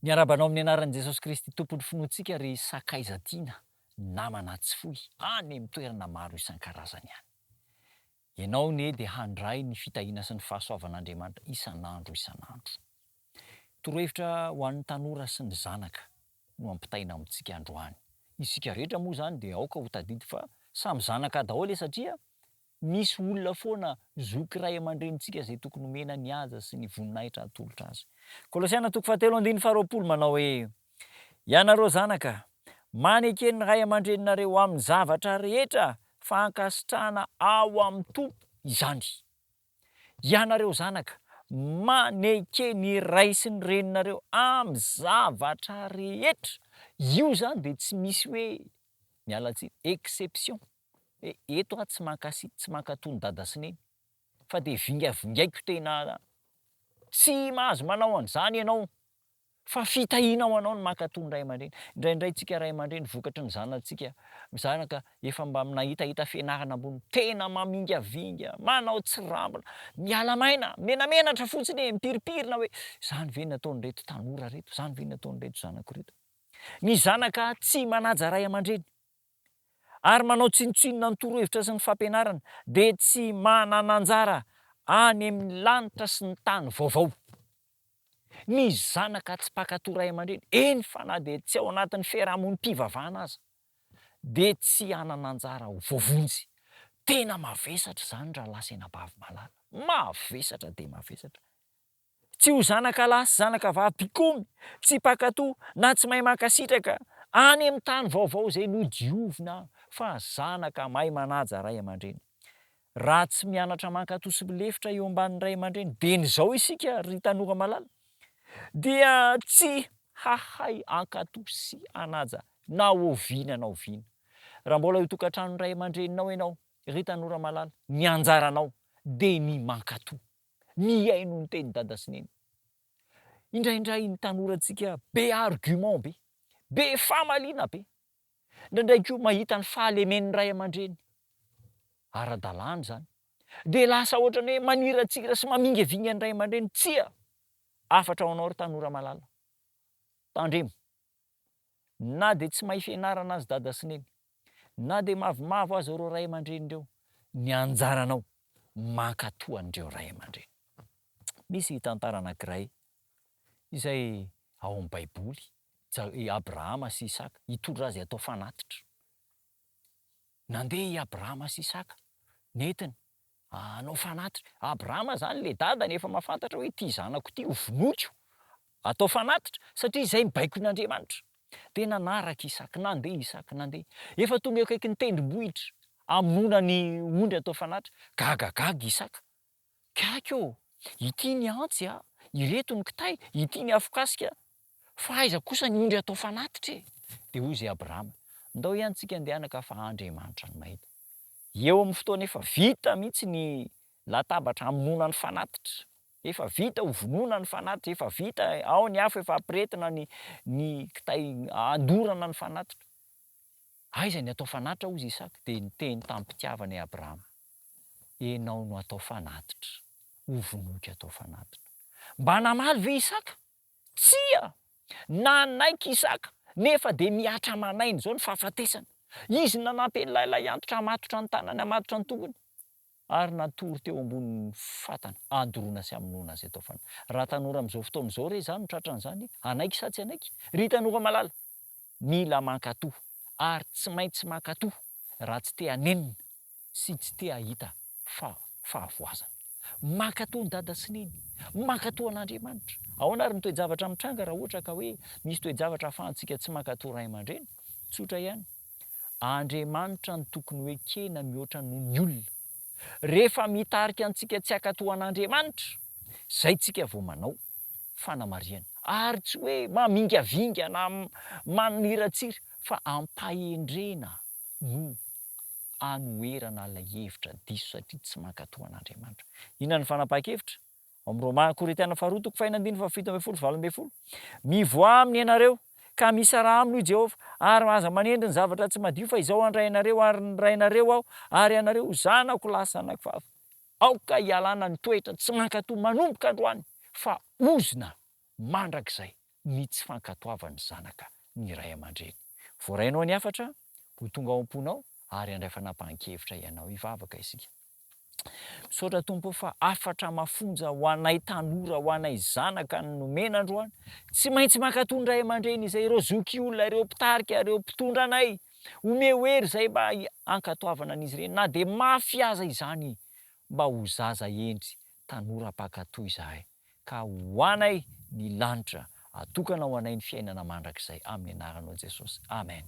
Miarahaba anao amin'ny anaran'i Jesosy Kristy Tompon'ny finoantsika ry sakaiza tiana, namana tsy foy, any amin'ny toerana maro isan-karazany any. Ianao anie dia handray ny fitahiana sy ny fahasoavan'Andriamanitra isan'andro isan'andro. Torohevitra ho an'ny tanora sy ny zanaka no ampitaina amintsika androany. Isika rehetra moa izany dia aoka ho tadidy fa samy zanaka daholo e satria Misy olona foana zoky ray aman-drenintsika izay tokony homena ny haja sy ny voninahitra atolotra azy. Kolosiana toko fahatelo andininy faharoapolo manao hoe, Ianareo zanaka, maneke ny ray aman-dreninareo amin'ny zavatra rehetra fa ankasitrahana ao amin'ny Tompo izany. Ianareo zanaka, maneke ny ray sy ny reninareo amin'ny zavatra rehetra. Io izany dia tsy misy hoe, miala tsiny, exception. Hoe eto aho tsy mankasi tsy mankatò ny dada sy neny fa dia vingavingaiko tena tsy mahazo manao an'izany ianao fa fitahiana ho anao ny mankatò ny ray aman-dreny. Indraindray tsika ray aman-dreny vokatry ny zanatsika zanaka efa mba nahitahita fianarana ambony tena mamingavinga, manao tsirambina, miala maina, menamenatra fotsiny e, mipirimpirina hoe izany ve ny ataon'ireto tanora ireto, izany ve ny ataon'ireto zanako ireto. Ny zanaka tsy manaja ray aman-dreny ary manao tsinontsinona ny torohevitra sy ny fampianarana dia tsy manana anjara any amin'ny lanitra sy ny tany vaovao. Ny zanaka tsy mpankatò ray aman-dreny, eny fa na dia tsy ao anatin'ny fiarahamonim-pivavahana aza, dia tsy hanana anjara ho voavonjy. Tena mavesatra izany rahalahy sy anabavy malala, mavesatra dia mavesatra. Tsy ho zanaka lahy sy zanaka vavy mpikomy, tsy mpankatò na tsy mahay mankasitraka any amin'ny tany vaovao izay nodiovina fa zanaka mahay manaja ray aman-dreny. Raha tsy mianatra mankatò sy milefitra eo ambanin'ny ray aman-dreny dieny izao isika ry tanora malala dia tsy hahay hankatò sy hanaja na oviana na oviana. Raha mbola eo tokantranon'ny ray aman-dreninao ianao ry tanora malala, ny anjaranao dia ny mankatò. mihaino ny tenin'i dada sy neny. Indraindray ny tanorantsika be argument be, be famaliana be. Indraindray koa mahita ny fahalemen'ny ray aman-dreny. Ara-dalàna izany. Dia lasa ohatran'ny hoe maniratsira sy mamingavinga ny ray aman-dreny. Tsia! Hafatra ho anao ry tanora malala. Tandremo. Na dia tsy mahay fianarana aza dada sy neny, na dia mavomavo aza ireo ray aman-dreny ireo, ny anjaranao mankatò an'ireo ray aman-dreny. Misy tantara anankiray izay ao amin'ny Baiboly, i Abrahama sy Isaka, hitondra azy hatao fanatitra. Nandeha i Abrahama sy Isaka, nentiny hanao fanatitra. Abrahama izany ilay dadany efa mahafantatra hoe ity zanako ity ho vonoiko hatao fanatitra satria izay ny baikon'Andriamanitra. Dia nanaraka Isaka, nandeha Isaka, nandeha. Efa tonga eo akaikin'ny tendrombohitra hamonoana ny ondry hatao fanatitra. Gagagaga Isaka. Kaiky ô! Ity ny antsy a! Ireto ny kitay, ity ny afokasika, fa aiza kosa ny ondry atao fanatitra e? Dia hoy izy Abrahama, Ndao ihany tsika andeha anaka fa Andriamanitra no mahita. Eo amin'ny fotoana efa vita mihitsy ny latabatra hamonoana ny fanatitra, efa vita ho vonoina ny fanatitra, efa vita ao ny afo efa ampiretina ny ny kitay handorana ny fanatitra. Aiza ny atao fanatitra hozy Isaka? Dia niteny tamim-pitiavana i Abrahama, Ianao no atao fanatitra, ho vonoiko atao fanatitra. Mba namaly ve Isaka? Tsia! Nanaiky Isaka, nefa dia mihatra aman'aina izao ny fahafatesana. Izy no nanampy an'ilay lahiantitra hamatotra ny tanany, hamatotra ny tongony. ary natory teo ambonin'ny fatana andoroana sy hamonoana azy atao fanahy. Raha tanora amin'izao fotoana izao re izaho no tratran'izany, hanaiky sa tsy hanaiky? Ry tanora malala, mila mankatò ary tsy maintsy mankatò raha tsy te hanenina sy tsy te hahita fahavoazana. Mankatò ny dada sy neny, mankatò an'Andriamanitra. Ahoana ary ny toe-javatra mitranga raha ohatra ka hoe misy toe-javatra ahafahantsika tsy mankatò ray aman-dreny? Tsotra ihany. Andriamanitra no tokony ho ekena mihoatra noho ny olona. Rehefa mitarika antsika tsy hankatò an'Andriamanitra, izay tsika vao manao fanamarihana. Ary tsy hoe mamingavinga na maniratsira fa am-pahendrena no anoherana ilay hevitra diso satria tsy mankatò an'Andriamanitra. Inona no fanapahan-kevitra? Ao amin'ny Roma, Korintiana faharoa toko faheno andininy faha 17 sy 18, Mivoaha aminy ianareo, ka misaraha aminy, hoy Jehovah, ary aza manendry ny zavatra tsy madio, fa izao handray anareo ary ny rainareo aho, ary ianareo ho zanako lahy sy zanako vavy. Aoka hialana ny toetra tsy mankatò manomboka androany, fa ozona mandrakizay. ny tsy fankatoavan'ny zanaka ny ray aman-dreny. Voarainao ny hafatra, ho tonga ao am-ponao ary handray fanapahan-kevitra ianao. Hivavaka isika. Misaotra Tompo o fa hafatra mafonja ho anay tanora, ho anay zanaka no nomena androany. Tsy maintsy mankatò ny ray aman-dreny izay, ireo zokiolona, ireo mpitarika, ireo mpitondra anay. Omeo hery izay mba hankatoavana an'izy ireny na dia mafy aza izany mba ho zaza hendry, tanora mpankatò izahay. Ka ho anay ny lanitra, atokana ho anay ny fiainana mandrakizay amin'ny anaranao Jesosy. Amen.